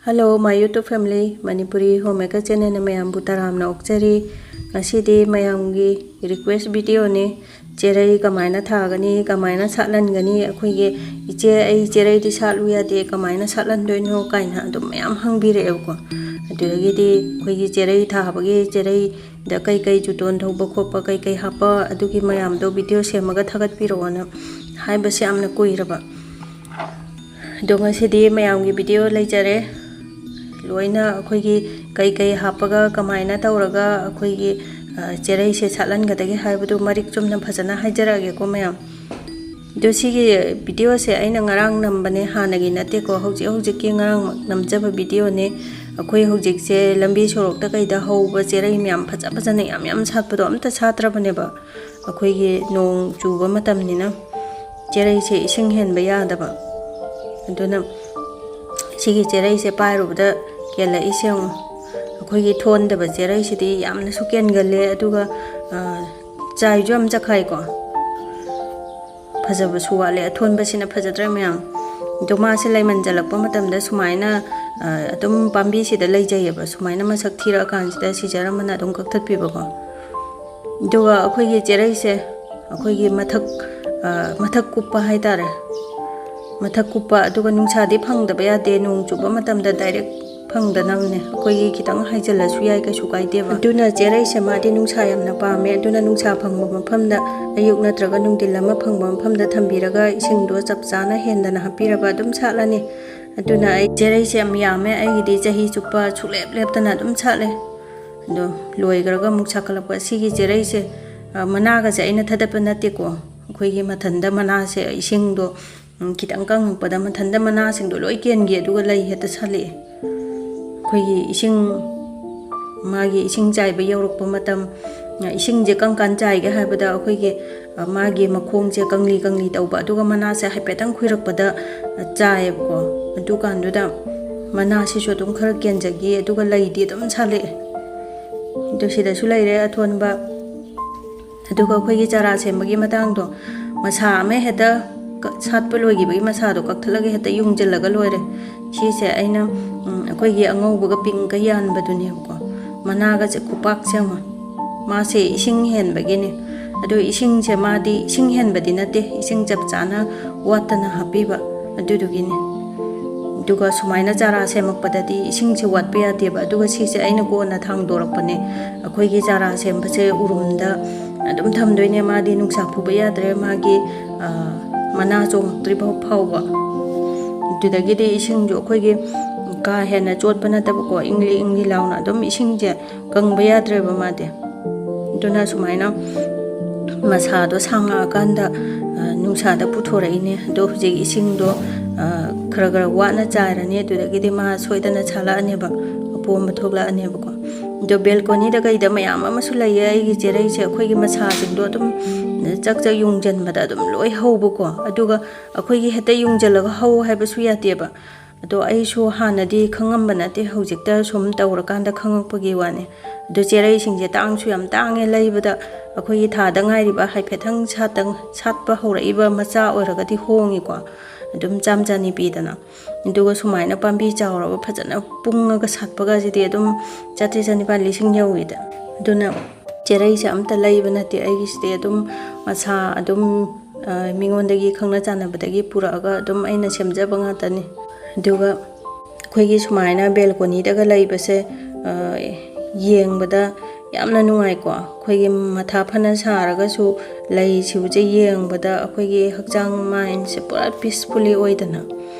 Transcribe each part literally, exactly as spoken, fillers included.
Hello, my YouTube family, Manipuri Homemaker channelꯅ ꯃꯌꯥꯝꯕꯨ ꯇꯔꯥꯝꯅ ꯑꯣꯛꯆꯔꯤ꯫ ꯉꯁꯤꯗꯤ ꯃꯌꯥꯝꯒꯤ request videoꯅꯤ꯫ ꯆꯦꯔꯩ ꯀꯃꯥꯏꯅ ꯊꯥꯒꯅꯤ, ꯀꯃꯥꯏꯅ ꯁꯥꯠꯍꯟꯒꯅꯤ, ꯑꯩꯈꯣꯏꯒꯤ "ꯏꯆꯦ, ꯑꯩ ꯆꯦꯔꯩꯗꯤ ꯁꯥꯠꯂꯨ ꯌꯥꯗꯦ, ꯀꯃꯥꯏꯅ ꯁꯥꯠꯍꯟꯗꯣꯏꯅꯣ?" ꯀꯥꯏꯅ ꯑꯗꯨꯝ ꯃꯌꯥꯝ ꯍꯪꯕꯤꯔꯛꯑꯦꯕꯀꯣ꯫ ꯑꯗꯨꯗꯒꯤꯗꯤ ꯑꯩꯈꯣꯏꯒꯤ ꯆꯦꯔꯩ ꯊꯥꯕꯒꯤ, ꯆꯦꯔꯩꯗ ꯀꯩ ꯀꯩ ꯖꯨꯇꯣꯟ ꯇꯧꯕ ꯈꯣꯠꯄ, ꯀꯩ ꯀꯩ ꯍꯥꯞꯄ, ꯑꯗꯨꯒꯤ ꯃꯌꯥꯝꯗꯣ video ꯁꯦꯝꯃꯒ ꯊꯥꯒꯠꯄꯤꯔꯛꯑꯣꯅ ꯍꯥꯏꯕꯁꯦ ꯌꯥꯝꯅ ꯀꯨꯏꯔꯕ꯫ ꯑꯗꯣ ꯉꯁꯤꯗꯤ ꯃꯌꯥꯝꯒꯤ video ꯂꯩꯖꯔꯦ꯫ ꯂꯣꯏꯅ ꯑꯩꯈꯣꯏꯒꯤ ꯀꯩ ꯀꯩ ꯍꯥꯞꯄꯒ, ꯀꯃꯥꯏꯅ ꯇꯧꯔꯒ ꯑꯩꯈꯣꯏꯒꯤ, ꯑ, ꯆꯦꯔꯩꯁꯦ ꯁꯥꯠꯍꯟꯒꯗꯒꯦ ꯍꯥꯏꯕꯗꯨ ꯃꯔꯤꯛ ꯆꯨꯝꯅ ꯐꯖꯅ ꯍꯥꯏꯖꯔꯛꯑꯒꯦꯀꯣ ꯃꯌꯥꯝ꯫ ꯑꯗꯣ ꯁꯤꯒꯤ videoꯁꯦ ꯑꯩꯅ ꯉꯔꯥꯡ ꯅꯝꯕꯅꯦ, ꯍꯥꯟꯅꯒꯤ ꯅꯠꯇꯦꯀꯣ, ꯍꯧꯖꯤꯛ ꯍꯧꯖꯤꯛꯀꯤ ꯉꯔꯥꯡꯃꯛ ꯅꯝꯖꯕ videoꯅꯦ꯫ ꯑꯩꯈꯣꯏ ꯍꯧꯖꯤꯛꯁꯦ ꯂꯝꯕꯤ ꯁꯣꯔꯣꯛꯇ ꯀꯩꯗ ꯍꯧꯕ ꯆꯦꯔꯩ ꯃꯌꯥꯝ ꯐꯖ ꯐꯖꯅ ꯌꯥꯝ ꯌꯥꯝ ꯁꯥꯠꯄꯗꯣ ꯑꯝꯇ ꯁꯥꯠꯇ꯭ꯔꯕꯅꯦꯕ꯫ ꯑꯩꯈꯣꯏꯒꯤ ꯅꯣꯡ ꯆꯨꯕ ꯃꯇꯝꯅꯤꯅ ꯆꯦꯔꯩꯁꯦ ꯏꯁꯤꯡ ꯍꯦꯟꯕ ꯌꯥꯗꯕ꯫ ꯑꯗꯨꯅ ꯁꯤꯒꯤ ꯆꯦꯔꯩꯁꯦ ꯄꯥꯏꯔꯨꯕꯗ ꯀꯦꯜꯂꯛꯏꯁꯦ ꯌꯦꯡꯉꯣ꯫ ꯑꯩꯈꯣꯏꯒꯤ ꯊꯣꯟꯗꯕ ꯆꯦꯔꯩꯁꯤꯗꯤ ꯌꯥꯝꯅꯁꯨ ꯀꯦꯟꯒꯜꯂꯦ, ꯑꯗꯨꯒ, ꯑ, ꯆꯥꯏꯁꯨ ꯌꯥꯝ ꯆꯈꯥꯏꯀꯣ꯫ ꯐꯖꯕꯁꯨ ꯋꯥꯠꯂꯦ, ꯑꯊꯣꯟꯕꯁꯤꯅ ꯐꯖꯗ꯭ꯔꯥ ꯃꯌꯥꯝ? ꯑꯗꯣ ꯃꯥꯁꯦ ꯂꯩꯃꯟꯖꯜꯂꯛꯄ ꯃꯇꯝꯗ ꯁꯨꯃꯥꯏꯅ, ꯑ, ꯑꯗꯨꯝ ꯄꯥꯝꯕꯤꯁꯤꯗ ꯂꯩꯖꯩꯌꯦꯕ, ꯁꯨꯃꯥꯏꯅ ꯃꯁꯛ ꯊꯤꯔꯛꯑꯀꯥꯟꯁꯤꯗ ꯁꯤꯖꯔ ꯑꯃꯅ ꯑꯗꯨꯝ ꯀꯛꯊꯠꯄꯤꯕꯀꯣ꯫ ꯑꯗꯨꯒ ꯑꯩꯈꯣꯏꯒꯤ ꯆꯦꯔꯩꯁꯦ ꯑꯩꯈꯣꯏꯒꯤ ꯃꯊꯛ, ꯑ, ꯃꯊꯛ ꯀꯨꯞꯄ ꯍꯥꯏꯇꯥꯔꯦ, ꯃꯊꯛ ꯀꯨꯞꯄ, ꯑꯗꯨꯒ ꯅꯨꯡꯁꯥꯗꯤ ꯐꯪꯗꯕ ꯌꯥꯗꯦ, ꯅꯣꯡ ꯆꯨꯕ ꯃꯇꯝꯗ direct ꯐꯪꯗꯅꯕꯅꯦ꯫ ꯑꯩꯈꯣꯏꯒꯤ ꯈꯤꯇꯪ ꯍꯥꯏꯖꯤꯜꯂꯁꯨ ꯌꯥꯏ, ꯀꯩꯁꯨ ꯀꯥꯏꯗꯦꯕ꯫ ꯑꯗꯨꯅ ꯆꯦꯔꯩꯁꯦ ꯃꯥꯗꯤ ꯅꯨꯡꯁꯥ ꯌꯥꯝꯅ ꯄꯥꯝꯃꯦ, ꯑꯗꯨꯅ ꯅꯨꯡꯁꯥ ꯐꯪꯕ ꯃꯐꯝꯗ, ꯑꯌꯨꯛ ꯅꯠꯇ꯭ꯔꯒ ꯅꯨꯡꯊꯤꯜ ꯑꯃ ꯐꯪꯕ ꯃꯐꯝꯗ ꯊꯝꯕꯤꯔꯒ ꯏꯁꯤꯡꯗꯣ ꯆꯞ ꯆꯥꯅ ꯍꯦꯟꯗꯅ ꯍꯥꯞꯄꯤꯔꯕ ꯑꯗꯨꯝ ꯁꯥꯠꯂꯅꯤ꯫ ꯑꯗꯨꯅ ꯑꯩ ꯆꯦꯔꯩꯁꯦ ꯌꯥꯝ ꯌꯥꯝꯃꯦ, ꯑꯩꯒꯤꯗꯤ ꯆꯍꯤ ꯆꯨꯞꯄ ꯁꯨꯛꯂꯦꯞ ꯂꯦꯞꯇꯅ ꯑꯗꯨꯝ ꯁꯥꯠꯂꯦ꯫ ꯑꯗꯣ ꯂꯣꯏꯈ꯭ꯔꯒ ꯑꯃꯨꯛ ꯁꯥꯠꯀꯠꯂꯛꯄ ꯁꯤꯒꯤ ꯆꯦꯔꯩꯁꯦ, ꯑ, ꯃꯅꯥꯒꯁꯦ ꯑꯩꯅ ꯊꯥꯗꯠꯄ ꯅꯠꯇꯦꯀꯣ꯫ ꯑꯩꯈꯣꯏꯒꯤ ꯃꯊꯟꯗ ꯃꯅꯥꯁꯦ ꯏꯁꯤꯡꯗꯣ, ꯎꯝ, ꯈꯤꯇꯪ ꯀꯪꯉꯛꯄꯗ ꯃꯊꯟꯇ ꯃꯅꯥꯁꯤꯡꯗꯣ ꯂꯣꯏ ꯀꯦꯟꯒꯤ, ꯑꯗꯨꯒ ꯂꯩ ꯍꯦꯛꯇ ꯁꯥꯠꯂꯛꯑꯦ꯫ ꯑꯩꯈꯣꯏꯒꯤ ꯏꯁꯤꯡ, ꯃꯥꯒꯤ ꯏꯁꯤꯡ ꯆꯥꯏꯕ ꯌꯧꯔꯛꯄ ꯃꯇꯝ, ꯏꯁꯤꯡꯁꯦ ꯀꯔꯝ ꯀꯥꯟ ꯆꯥꯏꯒꯦ ꯍꯥꯏꯕꯗ, ꯑꯩꯈꯣꯏꯒꯤ, ꯑ, ꯃꯥꯒꯤ ꯃꯈꯣꯡꯁꯦ ꯀꯪꯂꯤ ꯀꯪꯂꯤ ꯇꯧꯕ, ꯑꯗꯨꯒ ꯃꯅꯥꯁꯦ ꯍꯥꯏꯐꯦꯠꯇꯪ ꯈꯨꯏꯔꯛꯄꯗ, ꯑ, ꯆꯥꯏꯌꯦꯕꯀꯣ꯫ ꯑꯗꯨꯀꯥꯟꯗꯨꯗ ꯃꯅꯥꯁꯤꯁꯨ ꯑꯗꯨꯝ ꯈꯔ ꯀꯦꯟꯖꯈꯤ, ꯑꯗꯨꯒ ꯂꯩꯗꯤ ꯑꯗꯨꯝ ꯁꯥꯠꯂꯛꯑꯦ꯫ ꯑꯗꯨ ꯁꯤꯗꯁꯨ ꯂꯩꯔꯦ ꯑꯊꯣꯟꯕ꯫ ꯑꯗꯨꯒ ꯑꯩꯈꯣꯏꯒꯤ ꯆꯥꯔꯥ ꯁꯦꯝꯕꯒꯤ ꯃꯇꯥꯡꯗꯣ, ꯃꯁꯥ ꯑꯃ ꯍꯦꯛꯇ ꯀ-, ꯁꯥꯠꯄ ꯂꯣꯏꯈꯤꯕꯒꯤ ꯃꯁꯥꯗꯣ ꯀꯛꯊꯠꯂꯒ ꯍꯦꯛꯇ ꯌꯨꯡꯁꯤꯜꯂꯒ ꯂꯣꯏꯔꯦ꯫ ꯁꯤꯁꯦ ꯑꯩꯅ, ꯎꯝ, ꯑꯩꯈꯣꯏꯒꯤ ꯑꯉꯧꯕꯒ ꯄꯤꯡꯀ ꯌꯥꯟꯕꯗꯨꯅꯦꯕꯀꯣ꯫ ꯃꯅꯥꯒꯁꯦ ꯈꯨꯄꯥꯛꯁꯦ ꯌꯦꯡꯉꯣ꯫ ꯃꯥꯁꯦ ꯏꯁꯤꯡ ꯍꯦꯟꯕꯒꯤꯅꯦ꯫ ꯑꯗꯣ ꯏꯁꯤꯡꯁꯦ ꯃꯥꯗꯤ ꯏꯁꯤꯡ ꯍꯦꯟꯕꯗꯤ ꯅꯠꯇꯦ, ꯏꯁꯤꯡ ꯆꯞ ꯆꯥꯅ ꯋꯥꯠꯇꯅ ꯍꯥꯞꯄꯤꯕ ꯑꯗꯨꯗꯨꯒꯤꯅꯦ꯫ ꯑꯗꯨꯒ ꯁꯨꯃꯥꯏꯅ ꯆꯥꯔꯥ ꯁꯦꯝꯃꯛꯄꯗꯗꯤ ꯏꯁꯤꯡꯁꯦ ꯋꯥꯠꯄ ꯌꯥꯗꯦꯕ꯫ ꯑꯗꯨꯒ ꯁꯤꯁꯦ ꯑꯩꯅ ꯀꯣꯟꯅ ꯊꯥꯡꯗꯣꯔꯛꯄꯅꯦ꯫ ꯑꯩꯈꯣꯏꯒꯤ ꯆꯥꯔꯥ ꯁꯦꯝꯕꯁꯦ ꯎꯔꯨꯝꯗ ꯑꯗꯨꯝ ꯊꯝꯗꯣꯏꯅꯦ꯫ ꯃꯥꯗꯤ ꯅꯨꯡꯁꯥ ꯐꯨꯕ ꯌꯥꯗ꯭ꯔꯦ, ꯃꯥꯒꯤ, ꯑ, ꯃꯅꯥ ꯆꯣꯡꯉꯛꯇ꯭ꯔꯤꯕ ꯐꯥꯎꯕ꯫ ꯑꯗꯨꯗꯒꯤꯗꯤ ꯏꯁꯤꯡꯁꯨ ꯑꯩꯈꯣꯏꯒꯤ ꯀꯥ ꯍꯦꯟꯅ ꯆꯣꯠꯄ ꯅꯠꯇꯕꯀꯣ, ꯏꯪꯂꯤ ꯏꯪꯂꯤ ꯂꯥꯎꯅ ꯑꯗꯨꯝ ꯏꯁꯤꯡꯁꯦ ꯀꯪꯕ ꯌꯥꯗ꯭ꯔꯦꯕ ꯃꯥꯗꯤ꯫ ꯑꯗꯨꯅ ꯁꯨꯃꯥꯏꯅ ꯃꯁꯥꯗꯣ ꯁꯥꯡꯉꯛꯑꯀꯥꯟꯗ, ꯑ, ꯅꯨꯡꯁꯥꯗ ꯄꯨꯊꯣꯔꯛꯏꯅꯦ꯫ ꯑꯗꯣ ꯍꯧꯖꯤꯛ ꯏꯁꯤꯡꯗꯣ, ꯑ, ꯈꯔ ꯈꯔ ꯋꯥꯠꯅ ꯆꯥꯏꯔꯅꯤ꯫ ꯑꯗꯨꯗꯒꯤꯗꯤ ꯃꯥ ꯁꯣꯏꯗꯅ ꯁꯥꯠꯂꯛꯑꯅꯦꯕ, ꯑꯄꯣꯝꯕ ꯊꯣꯛꯂꯛꯑꯅꯦꯕꯀꯣ꯫ ꯑꯗꯣ ꯕꯦꯜꯀꯣꯅꯤꯗ ꯀꯩꯗ ꯃꯌꯥꯝ ꯑꯃꯁꯨ ꯂꯩꯌꯦ ꯑꯩꯒꯤ ꯆꯦꯔꯩꯁꯦ꯫ ꯑꯩꯈꯣꯏꯒꯤ ꯃꯁꯥꯁꯤꯡꯗꯣ ꯑꯗꯨꯝ ꯆꯛ ꯆꯛ ꯌꯨꯡꯁꯤꯟꯕꯗ ꯑꯗꯨꯝ ꯂꯣꯏ ꯍꯧꯕꯀꯣ꯫ ꯑꯗꯨꯒ ꯑꯩꯈꯣꯏꯒꯤ ꯍꯦꯛꯇ ꯌꯨꯡꯁꯤꯜꯂꯒ ꯍꯧ ꯍꯥꯏꯕꯁꯨ ꯌꯥꯗꯦꯕ꯫ ꯑꯗꯣ ꯑꯩꯁꯨ ꯍꯥꯟꯅꯗꯤ ꯈꯪꯉꯝꯕ ꯅꯠꯇꯦ, ꯍꯧꯖꯤꯛꯇ ꯁꯨꯝ ꯇꯧꯔꯀꯥꯟꯗ ꯈꯪꯉꯛꯄꯒꯤ ꯋꯥꯅꯦ꯫ ꯑꯗꯣ ꯆꯦꯔꯩꯁꯤꯡꯁꯦ ꯇꯥꯡꯁꯨ ꯌꯥꯝ ꯇꯥꯡꯉꯦ ꯂꯩꯕꯗ꯫ ꯑꯩꯈꯣꯏꯒꯤ ꯊꯥꯗ ꯉꯥꯏꯔꯤꯕ, ꯍꯥꯏꯐꯦꯠꯇꯪ ꯁꯥꯠꯇꯪ, ꯁꯥꯠꯄ ꯍꯧꯔꯛꯏꯕ ꯃꯆꯥ ꯑꯣꯏꯔꯒꯗꯤ ꯍꯣꯡꯉꯤꯀꯣ, ꯑꯗꯨꯝ ꯆꯥꯝ ꯆꯅꯤ ꯄꯤꯗꯅ꯫ ꯑꯗꯨꯒ ꯁꯨꯃꯥꯏꯅ ꯄꯥꯝꯕꯤ ꯆꯥꯎꯔꯕ ꯐꯖꯅ ꯄꯨꯡꯉꯒ ꯁꯥꯠꯄꯒꯁꯤꯗꯤ ꯑꯗꯨꯝ ꯆꯥꯇ꯭ꯔꯦꯠ ꯆꯅꯤꯄꯥꯜ ꯂꯤꯁꯤꯡ ꯌꯧꯋꯤꯗ꯫ ꯑꯗꯨꯅ ꯆꯦꯔꯩꯁꯦ ꯑꯝꯇ ꯂꯩꯕ ꯅꯠꯇꯦ ꯑꯩꯒꯤꯁꯤꯗꯤ, ꯑꯗꯨꯝ ꯃꯁꯥ ꯑꯗꯨꯝ, ꯑ, ꯃꯤꯉꯣꯟꯗꯒꯤ ꯈꯪꯅ ꯆꯥꯟꯅꯕꯗꯒꯤ ꯄꯨꯔꯛꯑꯒ ꯑꯗꯨꯝ ꯑꯩꯅ ꯁꯦꯝꯖꯕ ꯉꯥꯛꯇꯅꯤ꯫ ꯑꯗꯨꯒ ꯑꯩꯈꯣꯏꯒꯤ ꯁꯨꯃꯥꯏꯅ ꯕꯦꯜꯀꯣꯅꯤꯗꯒ ꯂꯩꯕꯁꯦ, ꯑ, ꯌꯦꯡꯕꯗ ꯌꯥꯝꯅ ꯅꯨꯡꯉꯥꯏꯀꯣ꯫ ꯑꯩꯈꯣꯏꯒꯤ ꯃꯊꯥ ꯐꯅ ꯁꯥꯔꯒꯁꯨ ꯂꯩꯁꯤꯕꯨꯁꯦ ꯌꯦꯡꯕꯗ ꯑꯩꯈꯣꯏꯒꯤ ꯍꯛꯆꯥꯡ, mindꯁꯦ ꯄꯨꯔꯥ peacefully ꯑꯣꯏꯗꯅ꯫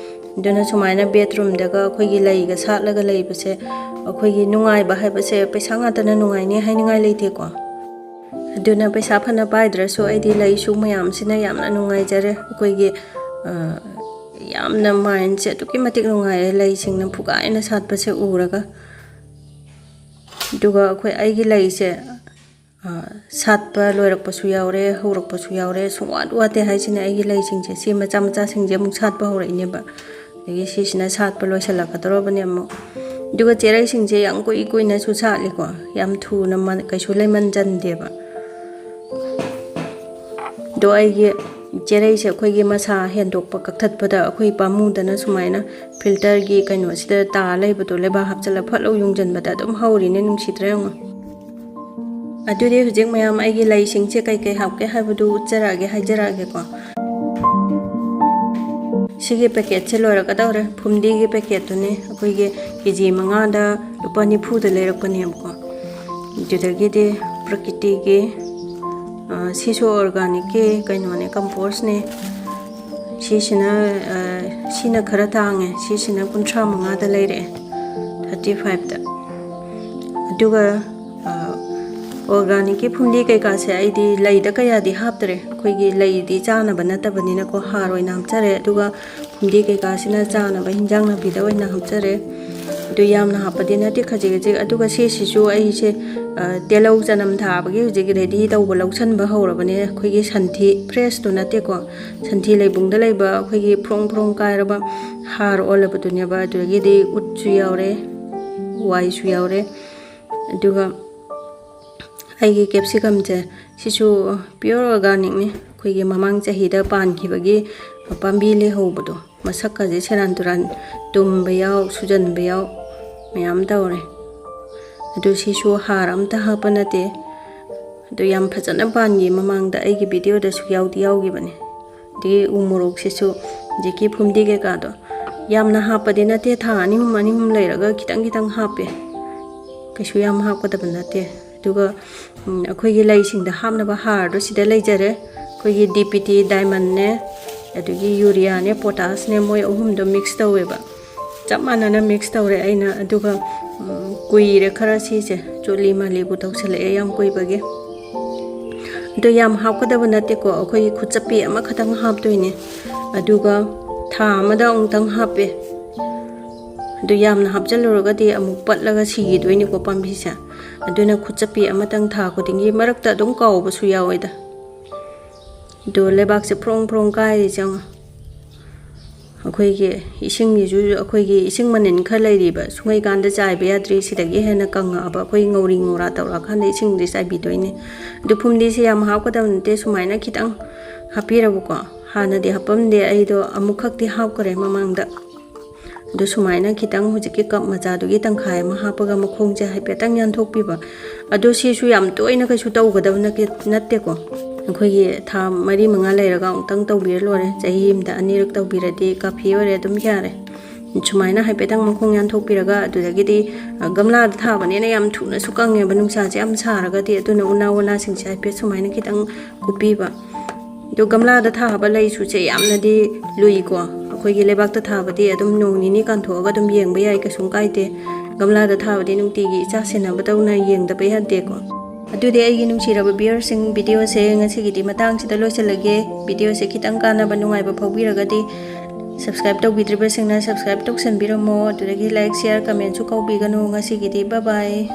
ꯑꯗꯨꯅ ꯁꯨꯃꯥꯏꯅ ꯕꯦꯠꯔꯨꯝꯗꯒ ꯑꯩꯈꯣꯏꯒꯤ ꯂꯩꯒ ꯁꯥꯠꯂꯒ ꯂꯩꯕꯁꯦ, ꯑꯩꯈꯣꯏꯒꯤ ꯅꯨꯡꯉꯥꯏꯕ ꯍꯥꯏꯕꯁꯦ ꯄꯩꯁꯥ ꯉꯥꯛꯇꯅ ꯅꯨꯡꯉꯥꯏꯅꯤ ꯍꯥꯏꯅꯤꯡꯉꯥꯏ ꯂꯩꯇꯦꯀꯣ꯫ ꯑꯗꯨꯅ ꯄꯩꯁꯥ ꯐꯅ ꯄꯥꯏꯗ꯭ꯔꯁꯨ ꯑꯩꯗꯤ ꯂꯩꯁꯨ ꯃꯌꯥꯝꯁꯤꯅ ꯌꯥꯝꯅ ꯅꯨꯡꯉꯥꯏꯖꯔꯦ꯫ ꯑꯩꯈꯣꯏꯒꯤ, ꯑ, ꯌꯥꯝꯅ mindꯁꯦ ꯑꯗꯨꯛꯀꯤ ꯃꯇꯤꯛ ꯅꯨꯡꯉꯥꯏꯔꯦ ꯂꯩꯁꯤꯡꯅ ꯐꯨꯒꯥꯏꯅ ꯁꯥꯠꯄꯁꯦ ꯎꯔꯒ꯫ ꯑꯗꯨꯒ ꯑꯩꯈꯣꯏ, ꯑꯩꯒꯤ ꯂꯩꯁꯦ, ꯑ, ꯁꯥꯠꯄ ꯂꯣꯏꯔꯛꯄꯁꯨ ꯌꯥꯎꯔꯦ, ꯍꯧꯔꯛꯄꯁꯨ ꯌꯥꯎꯔꯦ꯫ ꯁꯨꯡꯋꯥꯠ ꯋꯥꯠꯇꯦ ꯍꯥꯏꯁꯤꯅ ꯑꯩꯒꯤ ꯂꯩꯁꯤꯡꯁꯦ꯫ ꯁꯤ ꯃꯆꯥ ꯃꯆꯥꯁꯤꯡꯁꯦ ꯑꯃꯨꯛ ꯁꯥꯠꯄ ꯍꯧꯔꯛꯏꯅꯦꯕ꯫ ꯑꯗꯒꯤ ꯁꯤꯁꯤꯅ ꯁꯥꯠꯄ ꯂꯣꯏꯁꯤꯜꯂꯛꯀꯗꯧꯔꯕꯅꯦ ꯑꯃꯨꯛ꯫ ꯑꯗꯨꯒ ꯆꯦꯔꯩꯁꯤꯡꯁꯦ ꯌꯥꯝ ꯀꯨꯏ ꯀꯨꯏꯅꯁꯨ ꯁꯥꯠꯂꯤꯀꯣ, ꯌꯥꯝ ꯊꯨꯅ ꯃꯟ-, ꯀꯩꯁꯨ ꯂꯩꯃꯟ ꯆꯟꯗꯦꯕ꯫ ꯑꯗꯣ ꯑꯩꯒꯤ ꯆꯦꯔꯩꯁꯦ ꯑꯩꯈꯣꯏꯒꯤ ꯃꯁꯥ ꯍꯦꯟꯗꯣꯛꯄ ꯀꯛꯊꯠꯄꯗ ꯑꯩꯈꯣꯏ ꯄꯥꯝꯃꯨꯗꯅ ꯁꯨꯃꯥꯏꯅ ꯐꯤꯜꯇꯔꯒꯤ ꯀꯩꯅꯣꯁꯤꯗ ꯇꯥ ꯂꯩꯕꯗꯣ, ꯂꯩꯕꯥꯛ ꯍꯥꯞꯆꯤꯜꯂ ꯐꯠ ꯂꯧ ꯌꯨꯡꯁꯤꯟꯕꯗ ꯑꯗꯨꯝ ꯍꯧꯔꯤꯅꯦ, ꯅꯨꯡꯁꯤꯗ꯭ꯔꯥ ꯌꯦꯡꯉꯣ꯫ ꯑꯗꯨꯗꯤ ꯍꯧꯖꯤꯛ ꯃꯌꯥꯝ ꯑꯩꯒꯤ ꯂꯩꯁꯤꯡꯁꯦ ꯀꯩꯀꯩ ꯍꯥꯞꯀꯦ ꯍꯥꯏꯕꯗꯨ ꯎꯠꯆꯔꯛꯑꯒꯦ, ꯍꯥꯏꯖꯔꯛꯑꯒꯦꯀꯣ꯫ ꯁꯤꯒꯤ ꯄꯦꯀꯦꯠꯁꯦ ꯂꯣꯏꯔꯛꯀꯗꯧꯔꯦ, ꯐꯨꯝꯗꯤꯒꯤ ꯄꯦꯀꯦꯠꯇꯨꯅꯦ꯫ ꯑꯩꯈꯣꯏꯒꯤ ꯀꯦ ꯖꯤ ꯃꯉꯥꯗ ꯂꯨꯄꯥ ꯅꯤꯐꯨꯗ ꯂꯩꯔꯛꯄꯅꯦꯕꯀꯣ꯫ ꯑꯗꯨꯗꯒꯤꯗꯤ ꯄ꯭ꯔꯀꯤꯇꯤꯒꯤ, ꯑ, ꯁꯤꯁꯨ ꯑꯣꯔꯒꯥꯅꯤꯛꯀꯤ ꯀꯩꯅꯣꯅꯦ, ꯀꯝꯄꯣꯁꯅꯦ꯫ ꯁꯤꯁꯤꯅ, ꯑ, ꯁꯤꯅ ꯈꯔ ꯇꯥꯡꯉꯦ, ꯁꯤꯁꯤꯅ ꯀꯨꯟꯊ꯭ꯔꯥ ꯃꯉꯥꯗ ꯂꯩꯔꯛꯑꯦ, ꯊꯥꯔꯇꯤ ꯐꯥꯏꯚꯇ꯫ ꯑꯗꯨꯒ, ꯑ, ꯑꯣꯔꯒꯥꯅꯤꯛꯀꯤ ꯐꯨꯝꯗꯤ ꯀꯩꯀꯥꯁꯦ ꯑꯩꯗꯤ ꯂꯩꯗ ꯀꯌꯥꯗꯤ ꯍꯥꯞꯇ꯭ꯔꯦ, ꯑꯩꯈꯣꯏꯒꯤ ꯂꯩꯗꯤ ꯆꯥꯅꯕ ꯅꯠꯇꯕꯅꯤꯅꯀꯣ, ꯍꯥꯔ ꯑꯣꯏꯅ ꯍꯥꯞꯆꯔꯦ꯫ ꯑꯗꯨꯒ ꯐꯨꯝꯗꯤ ꯀꯩꯀꯥꯁꯤꯅ ꯆꯥꯅꯕ ꯍꯤꯟꯖꯥꯡ ꯅꯥꯄꯤꯗ ꯑꯣꯏꯅ ꯍꯥꯞꯆꯔꯦ꯫ ꯑꯗꯨ ꯌꯥꯝꯅ ꯍꯥꯞꯄꯗꯤ ꯅꯠꯇꯦ, ꯈꯖꯤꯛ ꯈꯖꯤꯛ꯫ ꯑꯗꯨꯒ ꯁꯤꯁꯤꯁꯨ ꯑꯩꯁꯦ, ꯑ, ꯇꯤꯜꯍꯧ ꯆꯅꯝ ꯊꯥꯕꯒꯤ ꯍꯧꯖꯤꯛ ꯔꯦꯗꯤ ꯇꯧꯕ ꯂꯧꯁꯟꯕ ꯍꯧꯔꯕꯅꯦ꯫ ꯑꯩꯈꯣꯏꯒꯤ ꯁꯟꯊꯤ ꯐ꯭ꯔꯦꯁꯇꯨ ꯅꯠꯇꯦꯀꯣ, ꯁꯟꯊꯤ ꯂꯩꯕꯨꯡꯗ ꯂꯩꯕ ꯑꯩꯈꯣꯏꯒꯤ ꯐ꯭ꯔꯣꯡ ꯐ꯭ꯔꯣꯡ ꯀꯥꯏꯔꯕ ꯍꯥꯔ ꯑꯣꯜꯂꯕꯗꯨꯅꯦꯕ꯫ ꯑꯗꯨꯗꯒꯤꯗꯤ ꯎꯠꯁꯨ ꯌꯥꯎꯔꯦ, ꯋꯥꯏꯁꯨ ꯌꯥꯎꯔꯦ꯫ ꯑꯗꯨꯒ ꯑꯩꯒꯤ ꯀꯦꯞꯁꯤꯀꯝꯁꯦ, ꯁꯤꯁꯨ ꯄꯤꯌꯣꯔ ꯑꯣꯔꯒꯥꯅꯤꯛꯅꯤ꯫ ꯑꯩꯈꯣꯏꯒꯤ ꯃꯃꯥꯡ ꯆꯍꯤꯗ ꯄꯥꯟꯈꯤꯕꯒꯤ ꯄꯥꯝꯕꯤ ꯂꯩꯍꯧꯕꯗꯣ, ꯃꯁꯛꯀꯁꯦ ꯁꯦꯔꯥꯟ ꯇꯨꯔꯥꯟ ꯇꯨꯝꯕ ꯌꯥꯎ, ꯁꯨꯖꯟꯕ ꯌꯥꯎ, ꯃꯌꯥꯝ ꯇꯧꯔꯦ꯫ ꯑꯗꯨ ꯁꯤꯁꯨ ꯍꯥꯔ ꯑꯝꯇ ꯍꯥꯞꯄ ꯅꯠꯇꯦ꯫ ꯑꯗꯨ ꯌꯥꯝ ꯐꯖꯅ ꯄꯥꯟꯈꯤ꯫ ꯃꯃꯥꯡꯗ ꯑꯩꯒꯤ ꯚꯤꯗꯤꯑꯣꯗꯁꯨ ꯌꯥꯎꯗꯤ ꯌꯥꯎꯈꯤꯕꯅꯦ꯫ ꯑꯗꯒꯤ ꯎ ꯃꯣꯔꯣꯛꯁꯤꯁꯨ ꯍꯧꯖꯤꯛꯀꯤ ꯐꯨꯝꯗꯤ ꯀꯩꯀꯥꯗꯣ ꯌꯥꯝꯅ ꯍꯥꯞꯄꯗꯤ ꯅꯠꯇꯦ, ꯊꯥ ꯑꯅꯤ ꯑꯍꯨꯝ, ꯑꯅꯤ ꯑꯍꯨꯝ ꯂꯩꯔꯒ ꯈꯤꯇꯪ ꯈꯤꯇꯪ ꯍꯥꯞꯄꯦ, ꯀꯩꯁꯨ ꯌꯥꯝ ꯍꯥꯞꯀꯗꯕ ꯅꯠꯇꯦ꯫ ꯑꯗꯨꯒ, ꯎꯝ, ꯑꯩꯈꯣꯏꯒꯤ ꯂꯩꯁꯤꯡꯗ ꯍꯥꯞꯅꯕ ꯍꯥꯔꯗꯣ ꯁꯤꯗ ꯂꯩꯖꯔꯦ꯫ ꯑꯩꯈꯣꯏꯒꯤ ꯗꯤ ꯄꯤ ꯇꯤ ꯗꯥꯏꯃꯟꯅꯦ, ꯑꯗꯒꯤ ꯌꯨꯔꯤꯌꯥꯅꯦ, ꯄꯣꯇꯥꯁꯅꯦ, ꯃꯣꯏ ꯑꯍꯨꯝꯗꯣ ꯃꯤꯛꯁ ꯇꯧꯋꯦꯕ꯫ ꯆꯞ ꯃꯥꯟꯅꯅ ꯃꯤꯛꯁ ꯇꯧꯔꯦ ꯑꯩꯅ꯫ ꯑꯗꯨꯒ, ꯎꯝ, ꯀꯨꯏꯔꯦ ꯈꯔ ꯁꯤꯁꯦ, ꯆꯣꯠꯂꯤ ꯃꯥꯜꯂꯤꯕꯨ ꯇꯧꯁꯜꯂꯛꯑꯦ ꯌꯥꯝ ꯀꯨꯏꯕꯒꯤ꯫ ꯑꯗꯣ ꯌꯥꯝ ꯍꯥꯞꯀꯗꯕ ꯅꯠꯇꯦꯀꯣ, ꯑꯩꯈꯣꯏꯒꯤ ꯈꯨꯠꯆꯞꯄꯤ ꯑꯃꯈꯛꯇꯪ ꯍꯥꯞꯇꯣꯏꯅꯦ꯫ ꯑꯗꯨꯒ ꯊꯥ ꯑꯃꯗ ꯑꯃꯨꯛꯇꯪ ꯍꯥꯞꯄꯦ꯫ ꯑꯗꯨ ꯌꯥꯝꯅ ꯍꯥꯞꯆꯜꯂꯨꯔꯒꯗꯤ ꯑꯃꯨꯛ ꯄꯠꯂꯒ ꯁꯤꯈꯤꯗꯣꯏꯅꯤꯀꯣ ꯄꯥꯝꯕꯤꯁꯦ꯫ ꯑꯗꯨꯅ ꯈꯨꯠꯆꯞꯄꯤ ꯑꯃꯇꯪ ꯊꯥ ꯈꯨꯗꯤꯡꯒꯤ, ꯃꯔꯛꯇ ꯑꯗꯨꯝ ꯀꯥꯎꯕꯁꯨ ꯌꯥꯎꯋꯦꯗ꯫ ꯑꯗꯣ ꯂꯩꯕꯥꯛꯁꯦ ꯐ꯭ꯔꯣꯡ ꯐ꯭ꯔꯣꯡ ꯀꯥꯏꯔꯤꯁꯦ ꯌꯦꯡꯉꯣ꯫ ꯑꯩꯈꯣꯏꯒꯤ ꯏꯁꯤꯡꯒꯤꯁꯨ, ꯑꯩꯈꯣꯏꯒꯤ ꯏꯁꯤꯡ ꯃꯅꯤꯟ ꯈꯔ ꯂꯩꯔꯤꯕ, ꯁꯨꯡꯉꯩꯀꯥꯟꯗ ꯆꯥꯏꯕ ꯌꯥꯗ꯭ꯔꯤ꯫ ꯁꯤꯗꯒꯤ ꯍꯦꯟꯅ ꯀꯪꯉꯛꯑꯕ ꯑꯩꯈꯣꯏ ꯉꯧꯔꯤ ꯉꯧꯔꯥ ꯇꯧꯔꯛꯑꯀꯥꯟꯗ ꯏꯁꯤꯡꯗꯤ ꯆꯥꯏꯕꯤꯗꯣꯏꯅꯦ꯫ ꯑꯗꯨ ꯐꯨꯝꯗꯤꯁꯦ ꯌꯥꯝ ꯍꯥꯞꯀꯗꯕ ꯅꯠꯇꯦ, ꯁꯨꯃꯥꯏꯅ ꯈꯤꯇꯪ ꯍꯥꯞꯄꯤꯔꯕꯀꯣ꯫ ꯍꯥꯟꯅꯗꯤ ꯍꯥꯞꯄꯝꯗꯦ, ꯑꯩꯗꯣ ꯑꯃꯨꯛꯈꯛꯇꯤ ꯍꯥꯞꯈ꯭ꯔꯦ ꯃꯃꯥꯡꯗ꯫ ꯑꯗꯨ ꯁꯨꯃꯥꯏꯅ ꯈꯤꯇꯪ ꯍꯧꯖꯤꯛꯀꯤ ꯀꯞ ꯃꯆꯥꯗꯨꯒꯤ ꯇꯪꯈꯥꯏ ꯑꯃ ꯍꯥꯞꯄꯒ ꯃꯈꯣꯡꯁꯦ ꯍꯥꯏꯐꯦꯠꯇꯪ ꯌꯥꯟꯊꯣꯛꯄꯤꯕ꯫ ꯑꯗꯣ ꯁꯤꯁꯨ ꯌꯥꯝ ꯇꯣꯏꯅ ꯀꯩꯁꯨ ꯇꯧꯒꯗꯕ ꯅꯠꯇꯦ-, ꯅꯠꯇꯦꯀꯣ꯫ ꯑꯩꯈꯣꯏꯒꯤ ꯊꯥ ꯃꯔꯤ ꯃꯉꯥ ꯂꯩꯔꯒ ꯑꯃꯨꯛꯇꯪ ꯇꯧꯕꯤꯔ ꯂꯣꯏꯔꯦ꯫ ꯆꯍꯤ ꯑꯃꯗ ꯑꯅꯤꯔꯛ ꯇꯧꯕꯤꯔꯗꯤ ꯀꯥꯐꯤ ꯑꯣꯏꯔꯦ, ꯑꯗꯨꯝ ꯌꯥꯔꯦ꯫ ꯁꯨꯃꯥꯏꯅ ꯍꯥꯏꯐꯦꯠꯇꯪ ꯃꯈꯣꯡ ꯌꯥꯟꯊꯣꯛꯄꯤꯔꯒ, ꯑꯗꯨꯗꯒꯤꯗꯤ, ꯑ, ꯒꯝꯂꯥꯗ ꯊꯥꯕꯅꯤꯅ ꯌꯥꯝ ꯊꯨꯅꯁꯨ ꯀꯪꯉꯦꯕ, ꯅꯨꯡꯁꯥꯁꯦ ꯌꯥꯝ ꯁꯥꯔꯒꯗꯤ꯫ ꯑꯗꯨꯅ ꯎꯅꯥ ꯋꯥꯅꯥꯁꯤꯡꯁꯦ ꯍꯥꯏꯐꯦꯠ ꯁꯨꯃꯥꯏꯅ ꯈꯤꯇꯪ ꯀꯨꯞꯄꯤꯕ꯫ ꯑꯗꯣ ꯒꯝꯂꯥꯗ ꯊꯥꯕ ꯂꯩꯁꯨꯁꯦ ꯌꯥꯝꯅꯗꯤ ꯂꯨꯏꯀꯣ꯫ ꯑꯩꯈꯣꯏꯒꯤ ꯂꯩꯕꯥꯛꯇ ꯊꯥꯕꯗꯤ ꯑꯗꯨꯝ ꯅꯣꯡ ꯅꯤꯅꯤ ꯀꯥꯟꯊꯣꯛꯑꯒ ꯑꯗꯨꯝ ꯌꯦꯡꯕ ꯌꯥꯏ, ꯀꯩꯁꯨꯝ ꯀꯥꯏꯗꯦ꯫ ꯒꯝꯂꯥꯗ ꯊꯥꯕꯗꯤ ꯅꯨꯡꯇꯤꯒꯤ ꯏꯆꯥ ꯁꯦꯟꯅꯕꯗꯧꯅ ꯌꯦꯡꯗꯕ ꯌꯥꯗꯦꯀꯣ꯫ ꯑꯗꯨꯗꯤ ꯑꯩꯒꯤ ꯅꯨꯡꯁꯤꯔꯕ viewerꯁꯤꯡ, videoꯁꯦ ꯉꯁꯤꯒꯤꯗꯤ ꯃꯇꯥꯡꯁꯤꯗ ꯂꯣꯏꯁꯤꯜꯂꯒꯦ꯫ Videoꯁꯦ ꯈꯤꯇꯪ ꯀꯥꯟꯅꯕ, ꯅꯨꯡꯉꯥꯏꯕ ꯐꯥꯎꯕꯤꯔꯒꯗꯤ subscribe ꯇꯧꯕꯤꯗ꯭ꯔꯤꯕꯁꯤꯡꯅ subscribe ꯇꯧꯁꯟꯕꯤꯔꯝꯃꯣ꯫ ꯑꯗꯨꯗꯒꯤ like, share, commentꯁꯨ ꯀꯥꯎꯕꯤꯒꯅꯨ꯫ ꯉꯁꯤꯒꯤꯗꯤ bye bye꯫